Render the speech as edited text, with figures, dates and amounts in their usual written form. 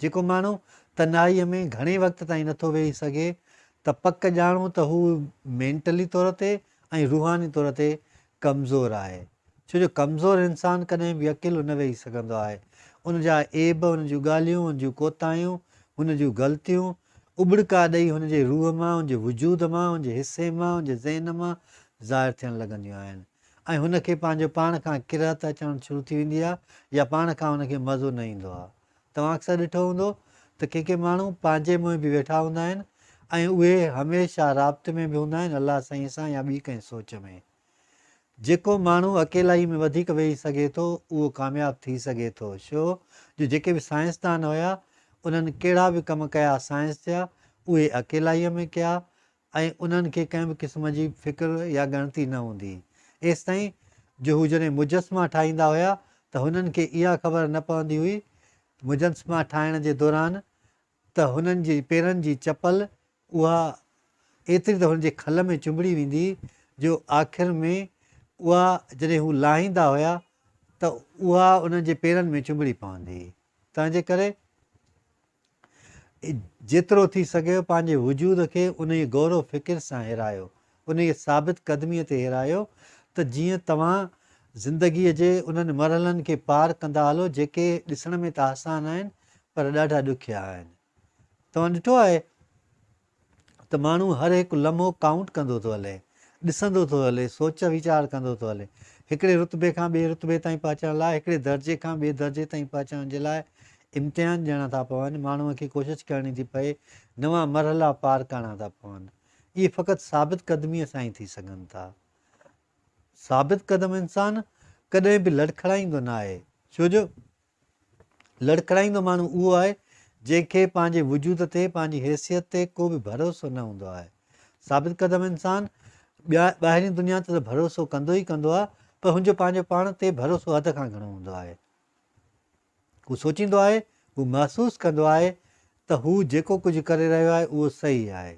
جيڪو ماڻهو تنهائيء ۾ گهڻي وقت تائين نٿو ويهي سگهي ته پڪ ڄاڻو ته هو مينٽلي طور تي ۽ روحاني طور تي ڪمزور آهي. ڇو جو ڪمزور انسان ڪڏهن به اڪيلو نه ويهي سگهندو آهي. ان جا عيب، ان جون ڳالهيون، ان جون ڪوتاهيون، هن جون غلطيون اٻڙڪا ڏئي هن جي روح مان، هن جي وجود مان، هن جي حصي مان، هن جي ذهن مان ظاهر ٿيڻ لڳنديون آهن ۽ هن کي پنهنجو پاڻ کان ڪراهت اچڻ شروع ٿي ويندي آهي يا پاڻ کان هن کي مزو نه ايندو آهي. توهان اڪثر ڏٺو هوندو ته ڪي ڪي ماڻهو پنهنجي منهن به ويٺا هوندا آهن ۽ اهي هميشه رابطي ۾ به هوندا آهن الله سائين سان يا ٻي ڪنهن سوچ ۾. جيڪو ماڻهو اڪيلائي ۾ وڌيڪ ويهي سگهي ٿو اهو ڪامياب ٿي سگهي ٿو ڇو جو جيڪي به سائنسدان هيا انهن ڪهڙا به ڪم ڪيا سائنس جا اهي اڪيلائي ۾ ڪيا ۽ انهن کي ڪنهن به قسم جي فڪر يا ڳڻتي نه هوندي هئي. ايستائين جو هو جڏهن مجسما ٺاهيندا هيا ته هنن کي اها خبر نه پوندي هئي مجسما ٺاهڻ جي دوران ته هنن جي پيرن جي چپل اها ايتري ته هن جي کل ۾ چنبڙي ويندي هئي جو آخر ۾ اها جڏهن هو لاهيندا هيا ته اها انهن جي پيرن ۾ چنبڙي پوندي هئي. تنهنجي ڪري جيترو ٿي سگهيو پنهنجي وجود کي انهيء غور و فڪر سان هيرايو، انهيء ثابت قدميء تي هيرايو ته جيئن توهان زندگيء جي انهن مرحلن کي پار ڪندا هلو جيڪي ڏسڻ ۾ ته آسان آهن پر ڏاڍا ڏکيا آهن. توهان ڏٺو آهي ته ماڻهو هر هڪ لمحو ڪائونٽ ڪندو ٿو هلي، ڏسندو ٿو هلي، سوچ ويچار ڪندو ٿو هلي. هڪڙي رتبي کان ٻئي رتبي تائين پهچڻ لاء، هڪڙي درجي کان ٻئي درجي تائين پهچڻ جي لاء امتحان ڏيڻا ٿا پون، ماڻهوء کي ڪوشش ڪرڻي ٿي پئي، نوان مرحلا پار ڪرڻا ٿا پون. اهي فقط ثابت قدميء سان ئي ٿي سگهن ٿا. ثابت قدم انسان ڪڏهن به لڙکڙائيندو نه آهي، ڇو جو لڙکڙائيندو ماڻهو اهو آهي جنهن کي پنهنجي وجود تي، پنهنجي حيثيت تي ڪو به ڀروسو نه هوندو آهي. ثابت قدم انسان ٻاهرين دنيا تي ته ڀروسو ڪندو ئي ڪندو آهي پر هن جو پنهنجو پاڻ تي ڀروسو حد کان گهڻو هوندو آهي. هو سوچيندو آهي، هو محسوس ڪندو آهي ته هو جيڪو ڪجهه ڪري رهيو آهي اهو صحيح آهي.